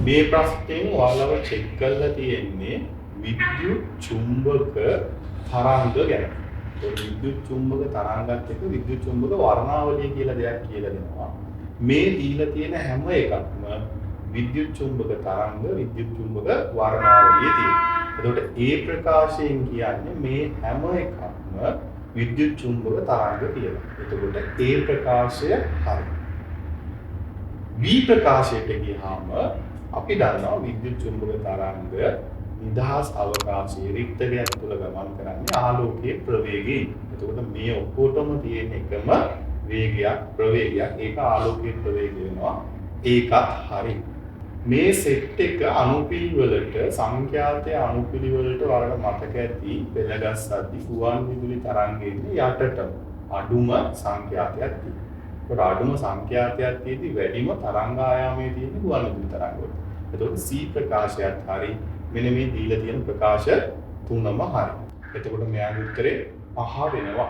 මේ ප්‍රශ්نين ඔයාලව චෙක් කරලා තියෙන්නේ විද්‍යුත් චුම්බක තරංග ගැන. ඒ විද්‍යුත් චුම්බක තරංගත් එක්ක විද්‍යුත් චුම්බක වර්ණාවලිය කියලා දෙයක් කියලා දෙනවා. මේ දීලා තියෙන හැම එකක්ම විද්‍යුත් චුම්බක තරංග, විද්‍යුත් චුම්බක වර්ණාවලිය තියෙනවා. එතකොට ඒ ප්‍රකාශයෙන් කියන්නේ මේ හැම එකක්ම විද්‍යුත් චුම්බක තරංග කියලා. එතකොට ඒ ප්‍රකාශය හරි. B ප්‍රකාශයට ගියාම අපි දන්නවා විද්‍යුත් චුම්බක තරංග නිදහස් අවකාශයේ රික්තකයක් තුල ගමන් කරන්නේ ආලෝකයේ ප්‍රවේගයෙන්. එතකොට මේ ඔක්කොටම තියෙන එකම වේගයක්, ප්‍රවේගයක්. ඒක ආලෝකයේ ප්‍රවේගය වෙනවා. ඒකත් හරි. මේ සෙට් එක අනුපිළිවෙලට, සංඛ්‍යාතය අනුපිළිවෙලට ඔයාලට මතක ඇති පෙළගස්සද්දි ගුවන් විදුලි තරංග එන්නේ යටටම අඩුම සංඛ්‍යාතයක් තියෙනවා. ඒකට අඩුම සංඛ්‍යාතයක් තියෙද්දි වැඩිම තරංග ආයාමයේ තියෙන්නේ ගුවන් විදුලි තරංග වල. එතකොට C ප්‍රකාශයත් හරි, මෙන්න මේ දීලා තියෙන ප්‍රකාශ තුනම හරි. එතකොට මෙයාගේ උත්තරේ 5 වෙනවා.